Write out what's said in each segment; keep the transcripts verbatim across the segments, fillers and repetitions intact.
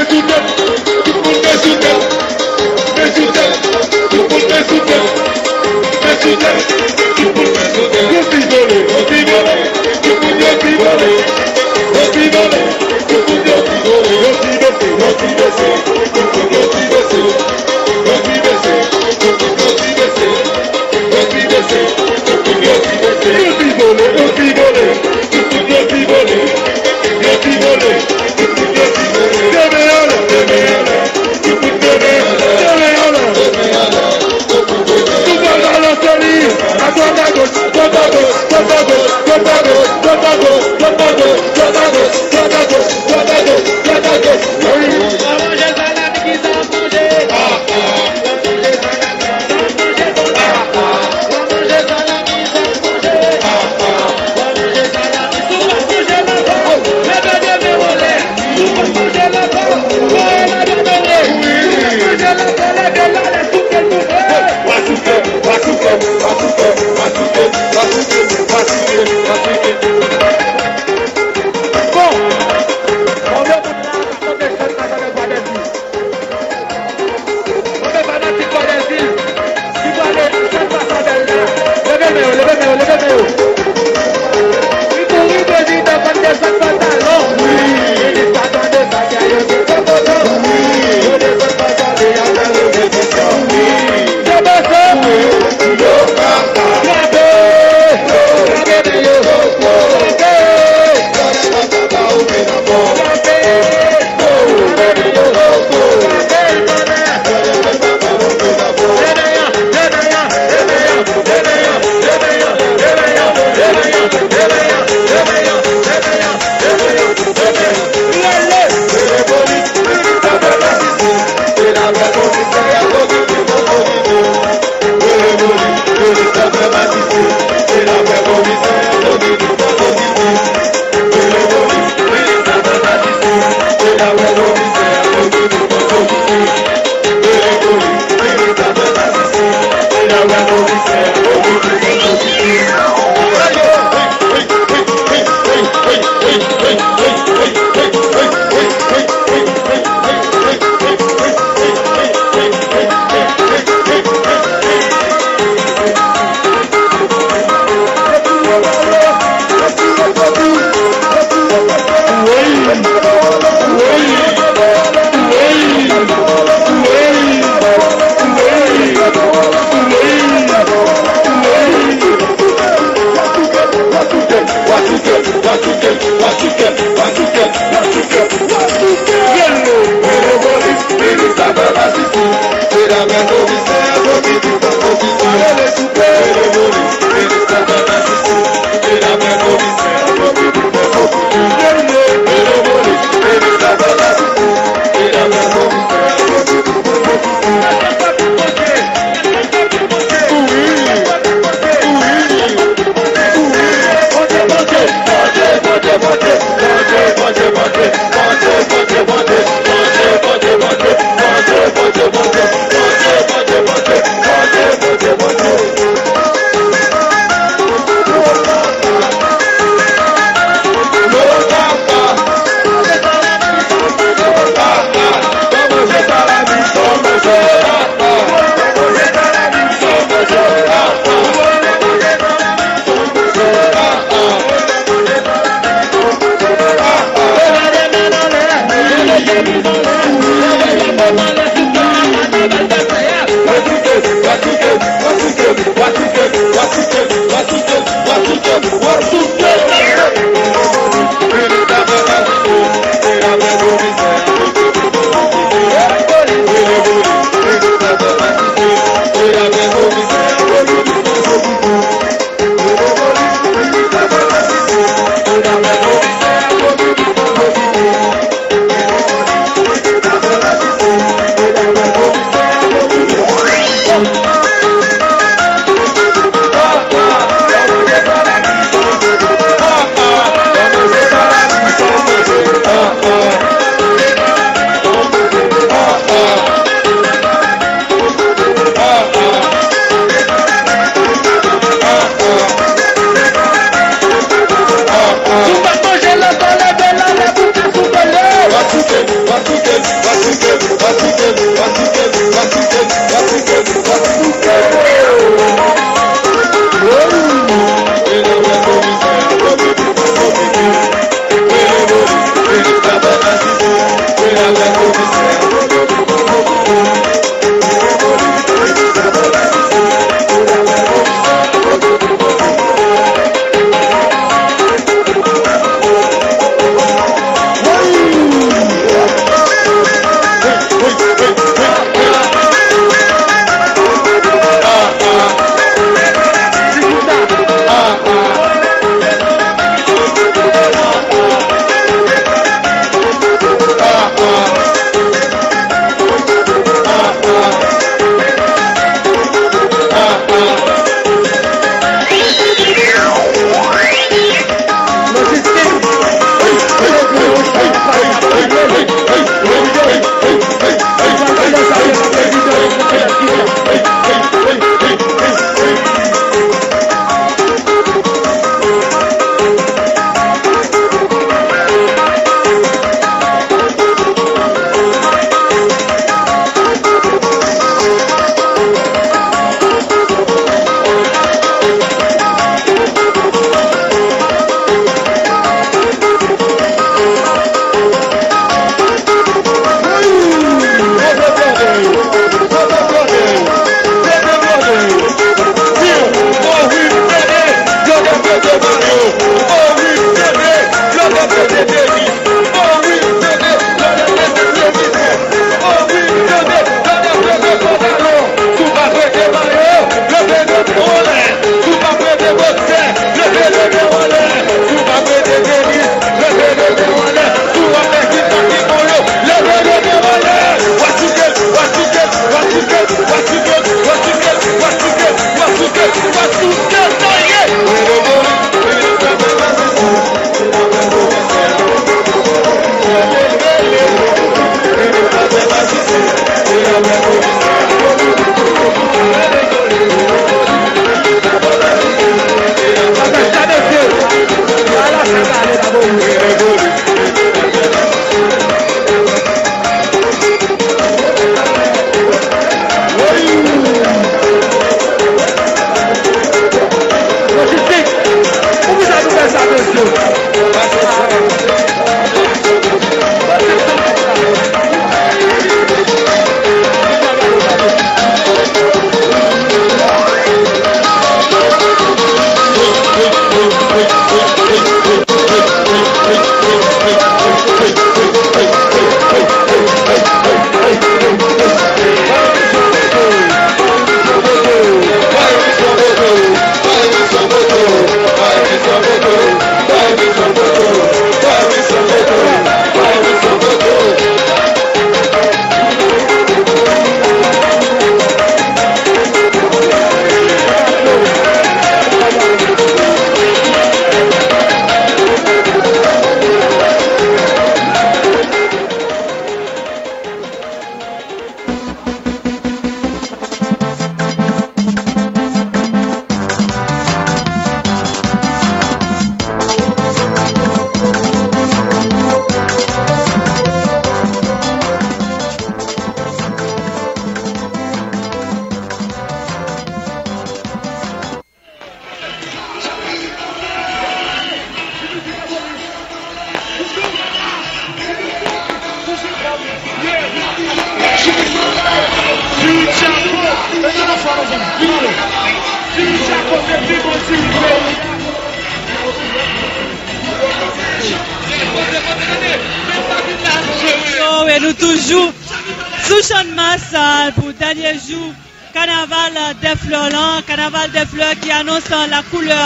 Sou tèt, tout moun men sou tèt. Men sou tèt, tout moun men sou tèt. Men sou tèt, tout moun men sou tèt. Yo pi vole, yo pi vole, tout moun yo pi vole. Yo pi vole, tout moun yo pi vole. Yo pi bese, yo pi bese, tout moun yo pi bese. Yo pi bese, tout moun yo pi bese. Yo pi bese, tout moun yo pi bese. Yo pi vole, yo pi vole, tout moun yo pi vole. Yo pi vole, tout moun yo pi vole. Leve anlè, leve anlè, tout moun leve anlè. Leve anlè, leve anlè, tout moun leve anlè. Nou pral balanse li, adwat agoch, dwat agoch, dwat agoch, dwat agoch, dwat agoch, dwat agoch, dwat agoch, dwat agoch, dwat agoch, dwat agoch. Wi. Manje salami ki sa manje. Bon, konbyen moun la ka chante chant la, chante Bradèzil? Konbyen fanatik Bradèzil ki prale chante sa bèl la? Leve men yo, leve men yo, leve men yo. Li kouri prezidan konn desann pantalon. Minis pa tande sa kè yo di kokoto. Yo desann pantalon, y ap fè repetisyon. Se bon sa. Yo pa frape. Frape men yo. Frape. So, e nou toujou sou Channmas, ah, pou dènye jou Kanaval dè flè lan, kanaval dè flè ki anons la koulè,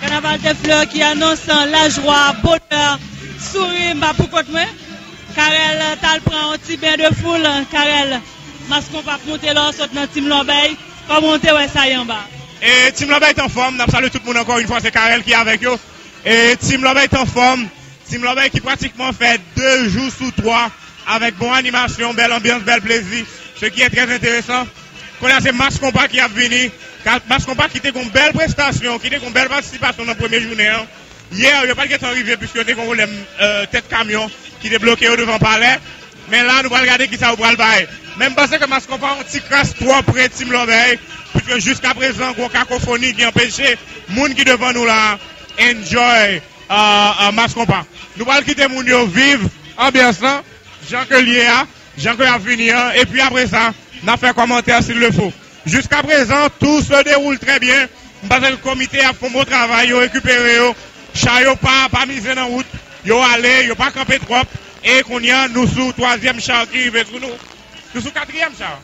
kanaval dè flè ki anons lajwa, bonè, souri. M pa pou kont mwen. Carel t al pran yon ti ben de foul. Carel, Mas Konpa ap monte la, w sot nan Team Lòbèy. Kòman w te wè sa ye anba? E, Team Lòbèy t anfòm. N ap salye tout moun ankò yon fwa, se Carel ki avèk yo. E, Team Lòbèy t anfòm. Team Lòbèy ki pratikman fè de jou sou twa avèk bon animasyon, bèl anbyans, bèl plezi, ce qui est très intéressant. Kounye a se Mas Konpa ki ap vini. Ka-, Mas Konpa ki te gon bèl prestasyon, ki te gon bèl patisipasyon nan premye jounen an. Yè, yo pa t gentan rive piske yo te gon pwoblèm, euh, tèt kamyon ki te bloke yo devan palè. Men la, nou pral gade kisa yo pral bay. Men m panse ke Mass Konpa yon ti kras twò pre Team Lòbèy, puiske jiskaprezan, gon kakofoni ki anpeche moun ki devan nou la enjoy, euh, euh, Mass Konpa. Nou pral kite moun yo viv anbyans lan, jan ke l ye a, jan ke y ap vini an, epi apre sa, n ap fè kòmantè s'il le faut. Jiskaprezan, tout se dewoule trè byen. M panse ke komite a ap fè yon bon travay, yo rekipere yo. Cha yo pa, pa mize nan wout. Yo ale, yo pa kanpe twòp. E kounye a, nou sou twazyèm cha ki rive sou nou. Nou sou katriyèm cha.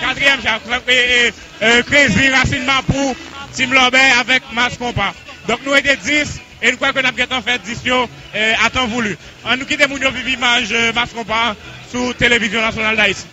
Katriyèm cha. E, e, e, Crazy, Rasin Mapou, Team Lòbèy avèk Mass Konpa. Donk, nou rete dis, e nou kwè ke n ap gentan fè dis yo, e, a tan voulu. Ann nou kite moun yo viv imaj, e, Mass Konpa sou Televizyon Nasyonal d Ayiti.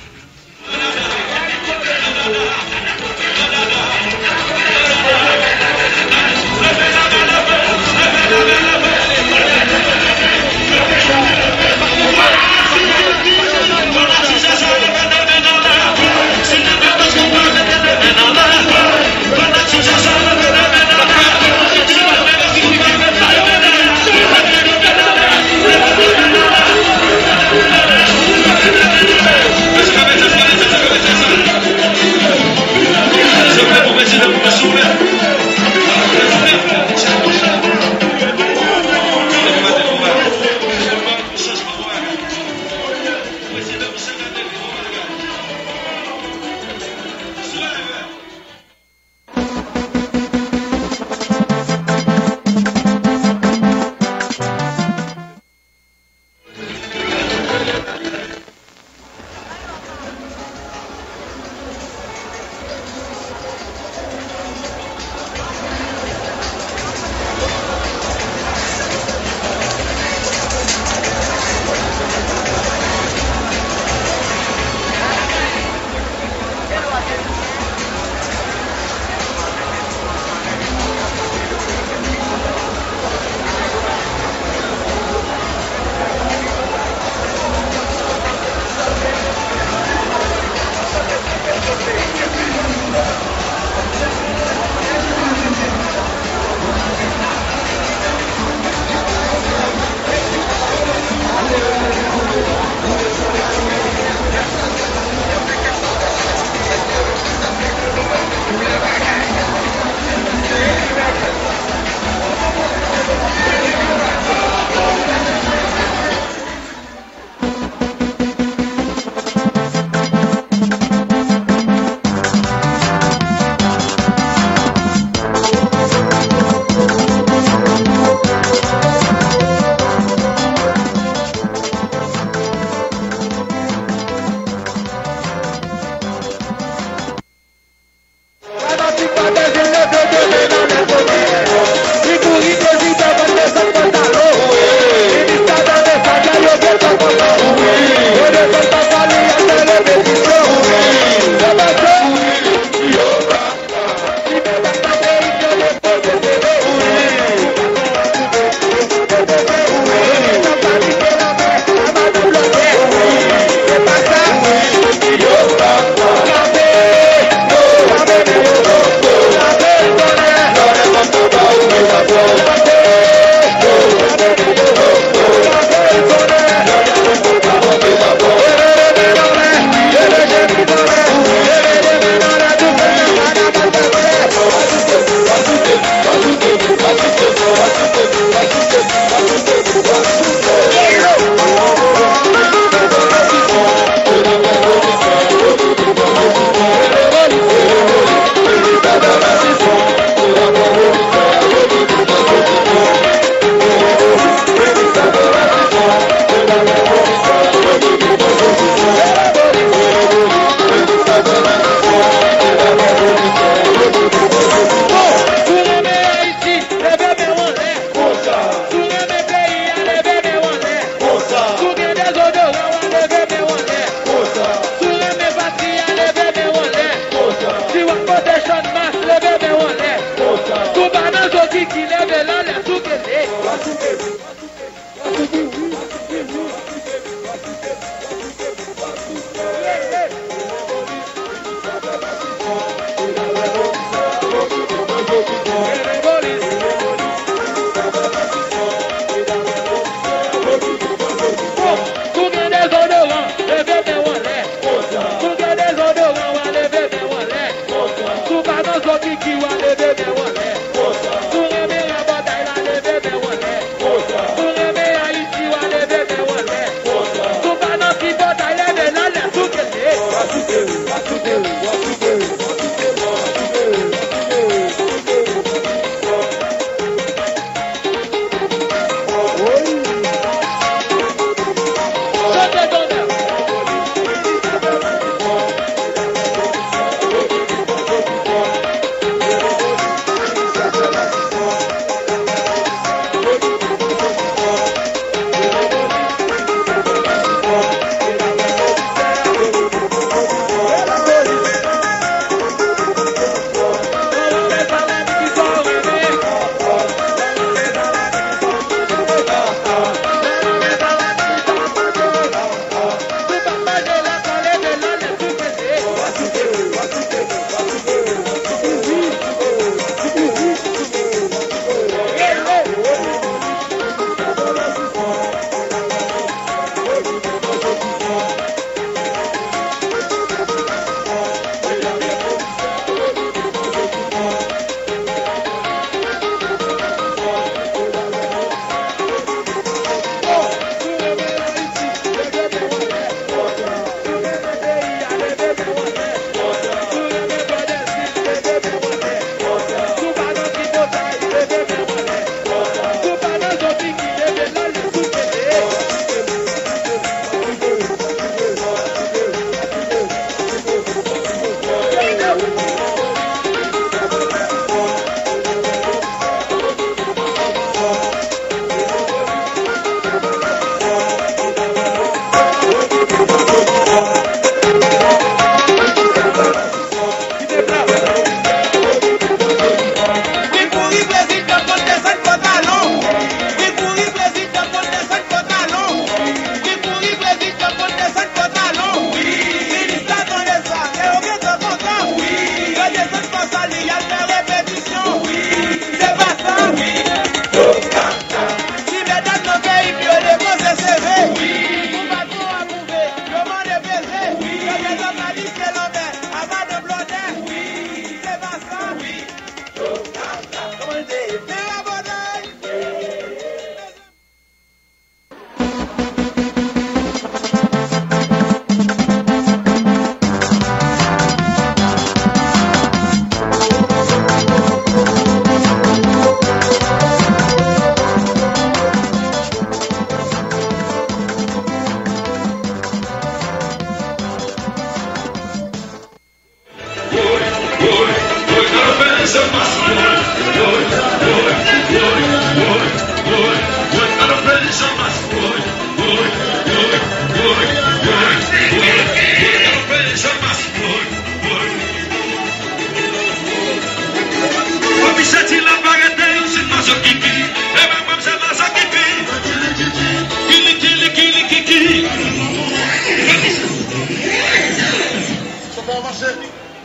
Pase,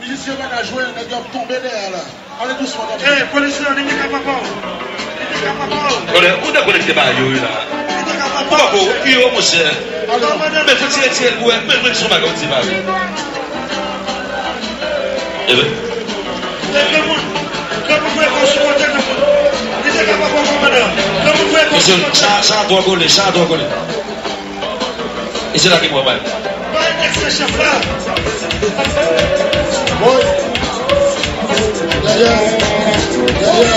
mizisyen pa ka jwe, nèg yo ap tonbe dèyè la. Ale dousman, tande. Ey, polisye, li te ka papa w. Li te ka papa w. Konnen, ou dekonekte ba yo, wi, la. Li te ka papa w. Ou poko, wi, monchè. Ale. Men fò tire, tire l pou wè, men, men, son bagay, ou di ba yo. Eben. E granmoun, granmoun voye kò sou kote, granmoun. Li te ka papa w, kòmandan. Granmoun voye kò sou kote. Mesye, sa, sa twò kole, sa twò kole. E se la ki pran bal. Bay nèg se chèf la. Woy. Dèyè. Dèyè.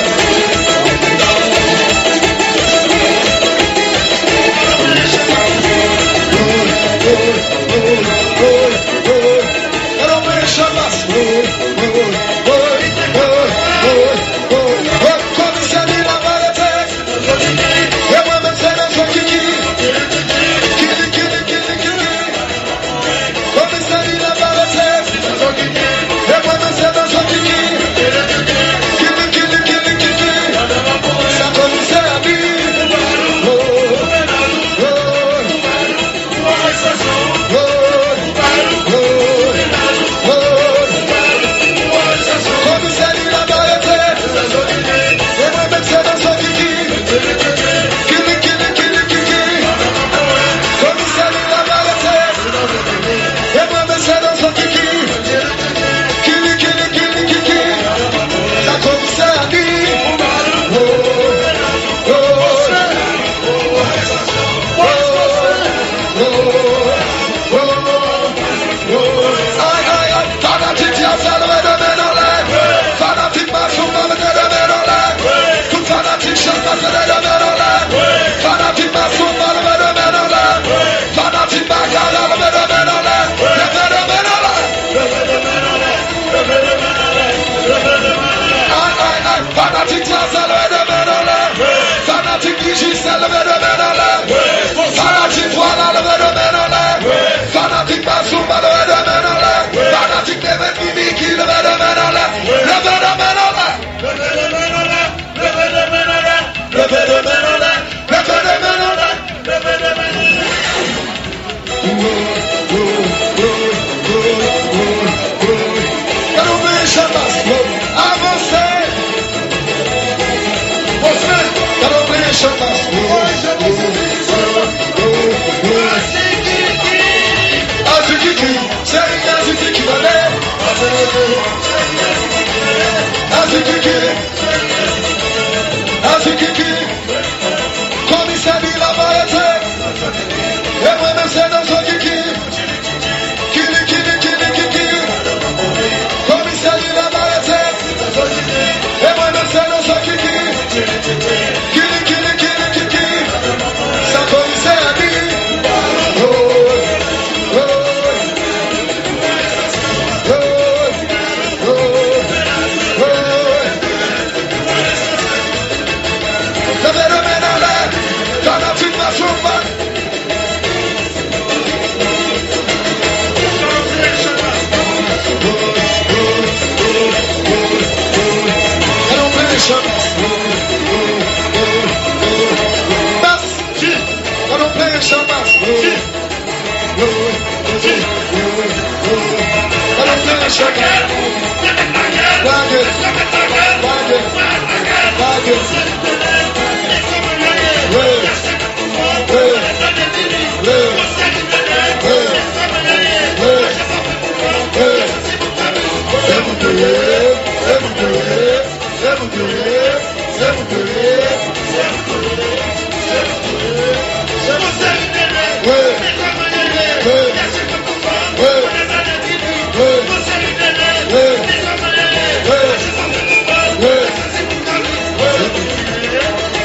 Woy, woy, woy, woy, woy. Woy, woy, woy, woy, woy, woy. Komisè di l ap arete. E mwen menm se nan zòn Kiki. Kiki, Kiki, Kiki, Kiki. Komisè di l ap arete. E mwen menm se nan zòn Kiki. Kiki, Kiki, Kiki, Kiki. Sa komisè a di. Oh, oh, oh. Komisè di l ap arete. E mwen menm se nan zòn Kiki. Kiki, Kiki, Kiki, Kiki. Komisè di l ap arete. E mwen menm se nan zòn Kiki. Kiki, Kiki, Kiki, Kiki. Sa komisè a di. Oh, oh. Ay, ay, ay, fanatik Jazz la, leve de men anlè. Fanatik Mazouba, leve de men anlè. Tout fanatik Jazz la, leve de men anlè. Fanatik Mazouba, leve de men anlè. Fanatik Bagala, leve de men anlè. Leve de men anlè. Ay, ay, ay, fanatik Jazz la, leve de men anlè. Fanatik Digicel, leve de men anlè. Fanatik Vwala, leve de men anlè. Fanatik Mazouba, leve de men anlè. Fanatik Leve Mimiki, leve de men anlè. Leve de men anlè. Leve de men anlè. Leve de men anlè. Leve de men anlè. Leve de men anlè. Gade yon plen chanmas, avanse. Gade yon plen chanmas. Azikiki, seri Azikiki, tande. Azikiki, Azikiki. Komisè di l ap arete. E mwen menm se nan zòn Kiki. Kili, kili, kili, kiki. Komisè di l ap arete. E mwen menm se nan zòn Kiki. Kili, kili, kili, kiki. Sa komisè a di. Oh, oh, oh, oh, oh. Leve de men anlè, fanatik Mazouba. Gade yon plen chanmas. Bas. Gade yon plen chanmas. Lage. Lage. Lage. Se pou nou ye, se pou nou ye. Se pou nou ye, se pou nou ye, se pou nou ye, se pou nou ye, se pou nou ye. Wi. Wi. Wi. Wi. Wi.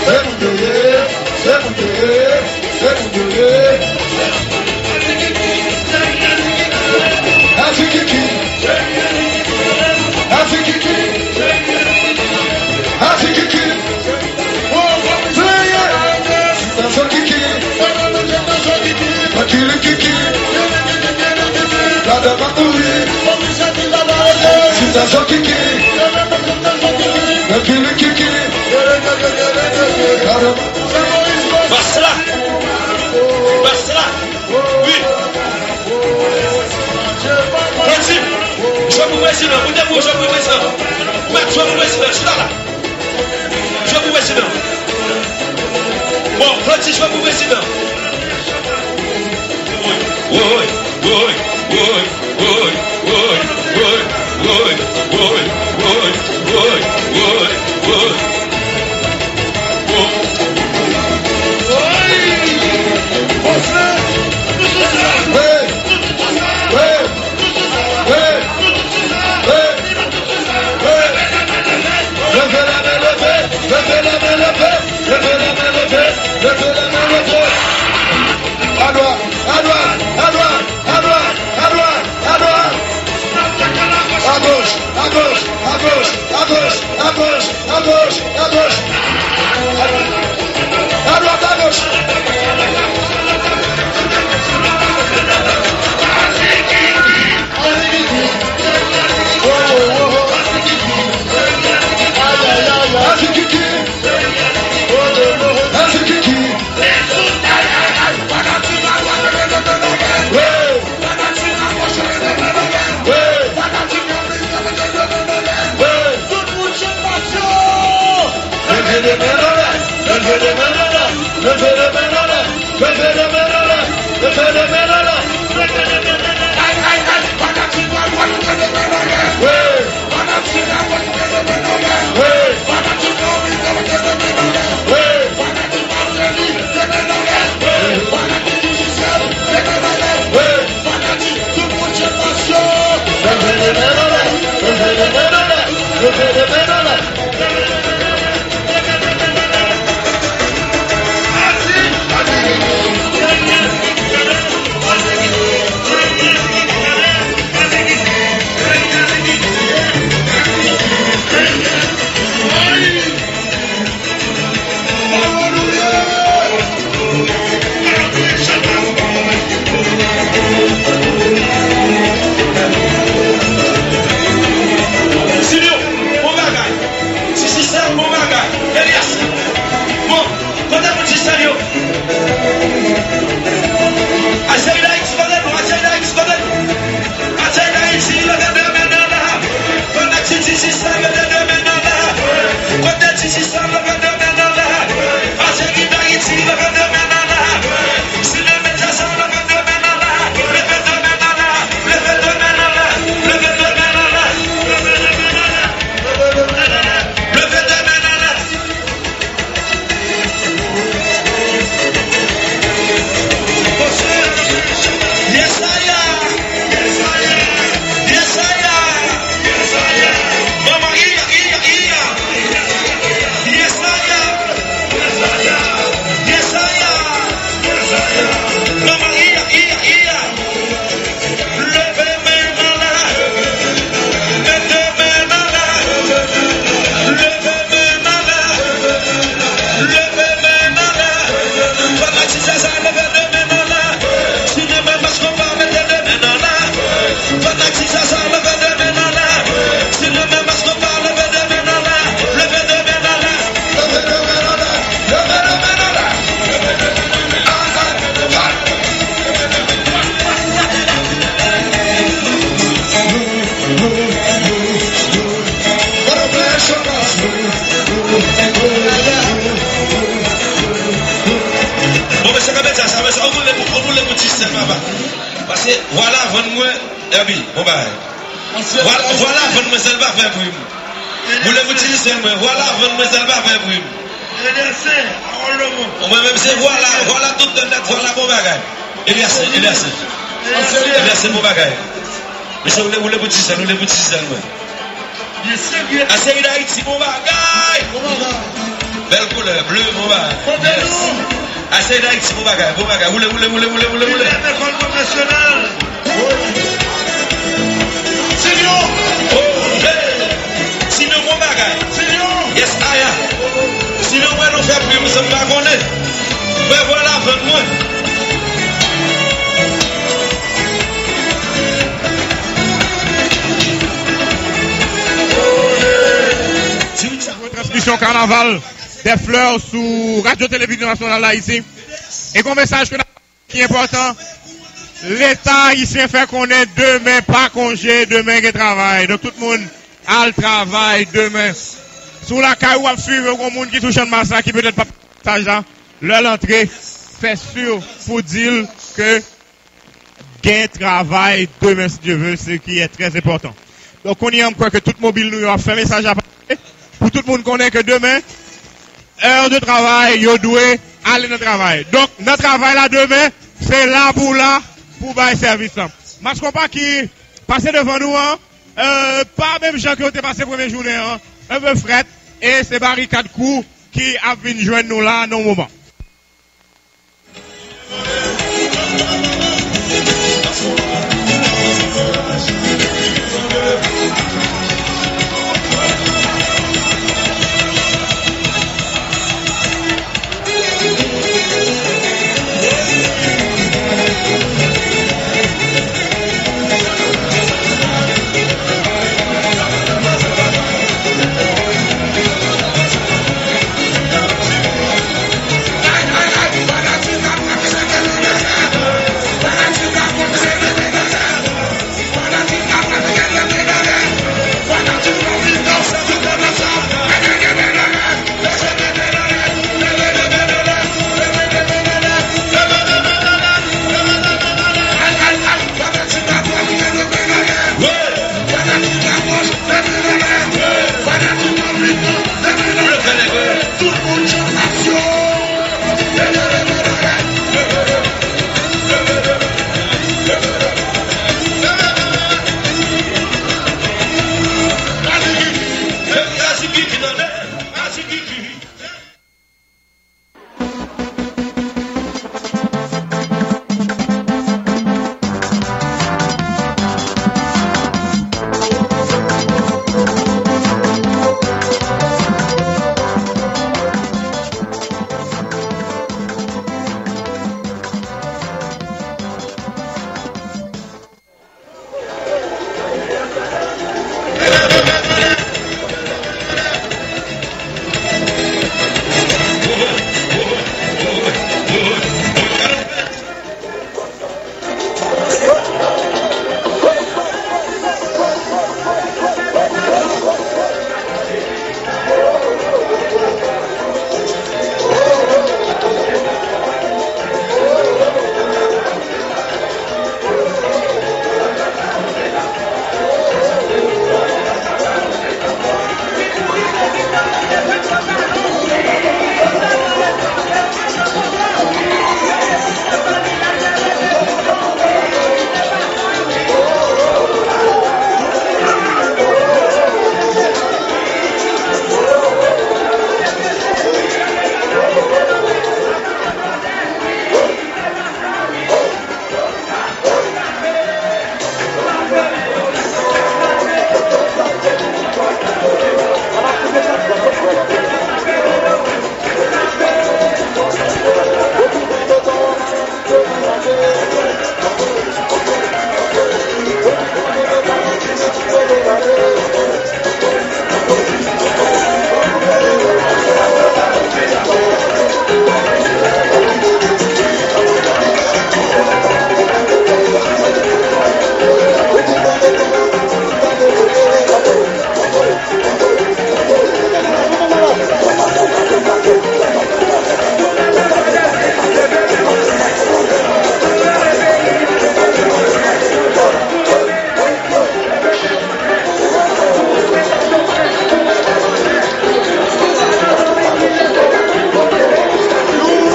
Se pou nou ye, se pou nou ye. Se pou nou ye. Azikiki. Azikiki. Azikiki. Pleye. Nan zòn Kiki. Nan Kili Kiki. Ladan m ap mouri. Si nan zòn Kiki. Nan Kili Kiki. Ladan m Bas la! Bas la! Wi! Pati! Prezidan, moute pou jwe pou prezidan. Ou mèt jwe pou prezidan, chita la. Jwe pou prezidan. Bon, Claudy, jwe pou prezidan. Woy, woy, woy. Leve la men, leve! Leve la men, leve! Leve la men, leve! Leve la men, leve! Adwat, adwat, adwat, adwat, adwat, adwat! Agoch, agoch, agoch, agoch, agoch, agoch, agoch! Adwat, agoch! Azikiki! Azikiki! Hey! Hey! Hey! Tout moun chèf pasyon! Leve de men anlè! Leve de men anlè! Leve de men anlè! Leve de men anlè! Leve de men anlè! Ay, ay, ay! Fanatik mwen, mwen, leve de men anlè! Wi! Fanatik mwen, mwen, leve de men anlè! Wi! Fanatik mwen, mwen, leve de men anlè! Wi! Fanatik Martelly, leve men anlè! Wi! Fanatik Digicel, leve men anlè! Wi! Fanatik, tout moun chèf pasyon! Leve de men anlè! Leve de men anlè! Leve de men anlè! Silvio, bon bagay. Digicel, bon bagay. Elias, bon, kote moun Digicel yo? Atyèl Dayiti, kote nou? Atyèl Dayiti, kote nou? Atyèl Dayiti, leve de men anlè. Fanatik Digicel, leve de men anlè. Kote Digicel, leve de men anlè. Atyèl Dayiti, leve de men anlè. Sinema Djazz, leve de men anlè. Leve de men anlè. Leve de men anlè. Leve de men anlè. Leve de men anlè. Leve de men anlè. Yesaya! Yesaya! Mama, iya, iya, iya! Yesaya! Yesaya! Mama, iya, iya, iya! Leve men anlè. Mete men anlè. Leve men anlè. Leve men anlè. Fanatik Zaza, leve de men anlè. Sinema Mass Konpa, mete de men anlè. Fanatik Zaza, leve de men anlè. Sinema Mass Konpa, leve de men anlè. Leve de men anlè. Leve de men anlè. Leve de men anlè. Bon, mesye, kanpe sa, sa, mesye, ou boule pou, ou boule pou Digicel, papa. Paske, vwa la vann mwen, Herby, bon bagay. Vwa, vwa la vann mwen, sèl pa fè pri m. Boule pou Digicel mwen, vwa la vann mwen, sèl pa fè pri m. Mwen menm se vwa la, vwa la tout nèt, vwa la bon bagay. Elias, Elias. Elias, bon bagay. Mesye, ou leve, ou leve pou Digicel, ou leve pou Digicel mwen. Atyèl Dayiti, bon bagay. Bèl koulè, ble, bon bagay. Atyèl Dayiti, bon bagay, bon bagay. Woule, woule, woule, woule, woule, woule. Silvio! Oh, hey! Silvio, bon bagay. Silvio! Yes, aya. Silvio, mwen nou fè pri m, sa m pa konnen. Mwen vwa la vann mwen. Transmisyon kanaval des fleurs sou Radio Télévision Nationale d'Haïti. E gon mesaj ke n ap ki enpòtan. Leta ayisyen fè konnen demen pa konje, demen gen travay. Donk, tout moun al travay demen. Si w lakay ou ap swiv, ou gon moun ki sou Channmas la ki petèt p ap tande mesaj la, lè l antre, fè si pou di l ke gen travay demen, si Dye ve, ce qui est très important. Donk, kounye a, m kwè ke tout mobil nou yo ap fè mesaj la pase pou tout moun konnen ke demen, heure de travail, yo dwe ale nan travay. Donk, nan travay la demen, se la pou w la pou w bay sèvis lan. Mach konpa ki pase devan nou an, euh, pa menm jan ke yo te pase premye jounen an, un peu frèt, e se barikad kou ki ap vin jwenn nou la nan yon moman.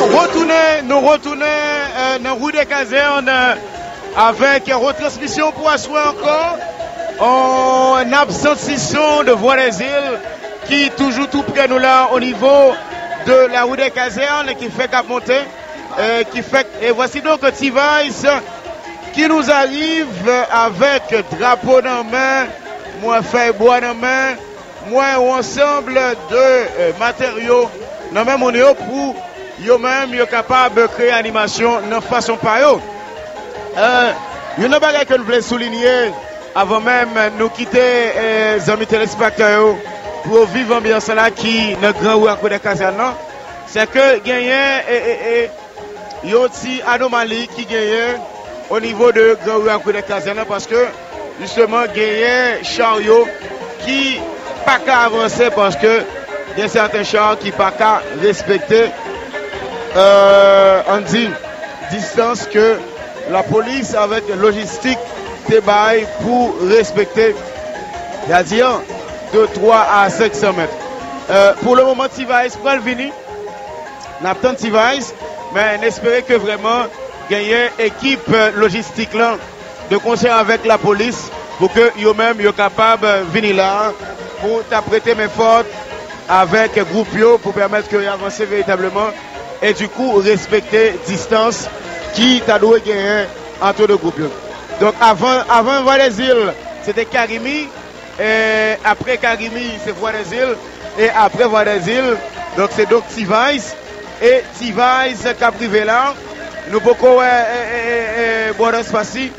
Nou retounen, nou retounen, euh, nan Rue des Casernes, euh, avèk retransmisyon pou aswè ankò. On absent sison de Voix des Îles ki toujou tou prè nou la, o nivo de la Rue des Casernes, ki fèk ap monte, euh, ki fèk, et voici donc T-Vice qui nous arrive avec drapo nan men, mwen fèy bwa nan men, mwen yon ansanm de, euh, materyo nan men moun yo pou yo menm yo kapab kreye animasyon nan fason pa yo. Euh, youn nan bagay ke nou vle soulinye avan menm nou kite, euh, zanmi telespektatè yo pou yo viv anbyans la ki nan gran ri ak Rue des Casernes nan, se ke genyen, e, e, e, yon ti anomali ki genyen o nivo de gran ri a kote kazèn nan, paske jisteman genyen charyo ki pa ka avanse paske gen sèten char ki pa ka respekte, euh, ann di, distans ke lapolis avèk lojistik te bay pou respekte, sètadi de twa a senk san mèt. Euh, pou le moman, T-Vice pral vini. N ap tann T-Vice, men n espere ke vrèman genyen ekip, euh, lojistik lan de konsè avèk lapolis pou ke yo menm yo kapab, euh, vini la pou ta prete men fòt avèk gwoup yo pou pèmèt ke yo avanse veritableman e dikou respekte distans ki ta dwe genyen ant de gwoup yo. Donk, avan, avan Vwadèzil, se te Karimi, e apre Karimi, se Vwadèzil, e apre Vwadèzil, donk, se donk T-Vice, e T-Vice k ap rive la. Nou poko wè, e, e, e, e, Brothers Passy,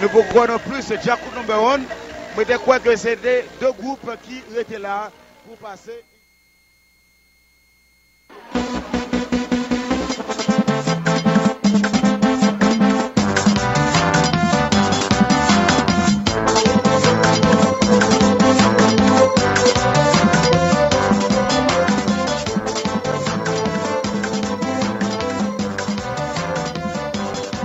nou poko wè non plis Djakout Number One. Mwen te kwè ke se de, de gwoup ki rete la pou pase.